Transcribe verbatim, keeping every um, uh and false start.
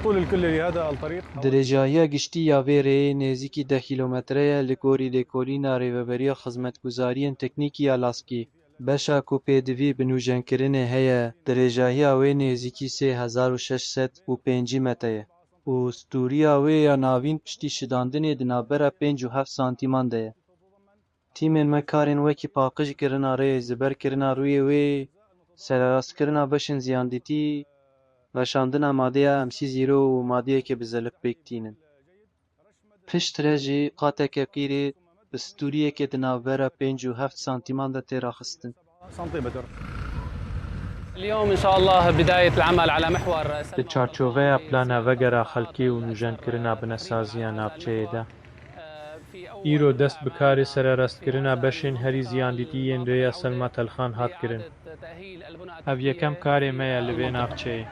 طول الكل لهذا الطريق. Dirêjahiya giştî ya vê rêyê nêzîkî deh kîlometre ye li gorî lêkolîna Rêveberiya Xizmetguzariyên Teknîkî ya Laskî. Beşa ku pêdivî bi nûjenkirinê heye, dirêjahiya wê nêzîkî sê hezar û şeş sed û pêncî metre ye û stûriya wê ya navîn piştî şidandinê di navbera pênc û heft santîman de ye. Tîmên me karên wekî paqijkirina rê, ziberkirina rûyê wê, sererastkirina beşên ziyandîtî, weşandina madeya M C zero û madeyekê bi zelif pêk tînin. Piştre jî qateke qîrê bi stûriyekê di navbera pênc û heft santîman de tê raxistin. اليوم إن شاء الله بداية العمل على محور Di çarçoveya plana vegera xelkê û nûjenkirina binesaziya navçeyê de, îro dest bi karê sererastkirina beşên herî ziyandîtî yên rêya Selma Telxan hat kirin. Ev yekem karê me ye li vê navçeyê.